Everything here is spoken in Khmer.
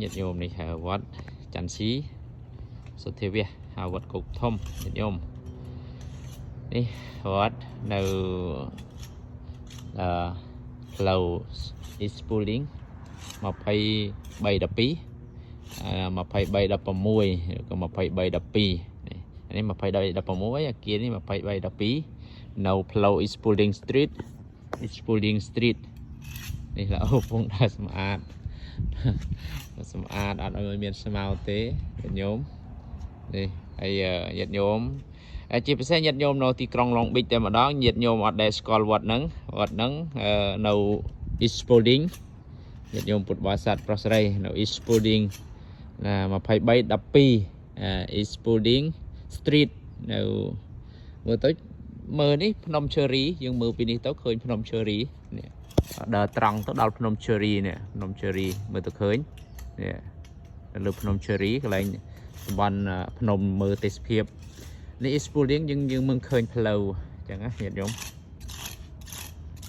ញាតិញោមនេះហៅវត្តច័ន្ទស៊ីសុទ្ធាវៈហៅវត្តគោកធំញាតិញោមនេះវត្តនៅអឺផ្លូវ East Spaulding 23 12អឺ23 16ឬក៏23 12នេះនេះ23 16អាគារនេះ23 12នៅផ្លូវ East Spaulding Street East Spaulding Street នេះល្អកំពុងតែសម្អាត សម្អាតអត់ឲ្យមានស្មៅទេញាតិញោមនេះហើយញាតិញោមហើយជាពិសេសញាតិញោមនៅទីក្រុង Long Beach តែម្ដងញាតិញោមអត់ដែលស្គាល់វត្តហ្នឹងវត្តហ្នឹងនៅ East Spaulding ញាតិញោមពុទ្ធបរិស័ទប្រុសស្រីនៅ East Spaulding ណា23 12 East Spaulding Street នៅមើលទៅមើលនេះភ្នំ Cherry យើងមើលពីនេះទៅឃើញភ្នំ Cherry នេះដើរត្រង់ទៅដល់ភ្នំ Cherry នេះភ្នំ Cherry មើលទៅឃើញនេះនៅលើភ្នំ Cherry កន្លែងតំបន់ភ្នំមើលទេសភាពនេះ East Spaulding យើងយើងមើលឃើញផ្លូវអញ្ចឹងណាញាតិញោម។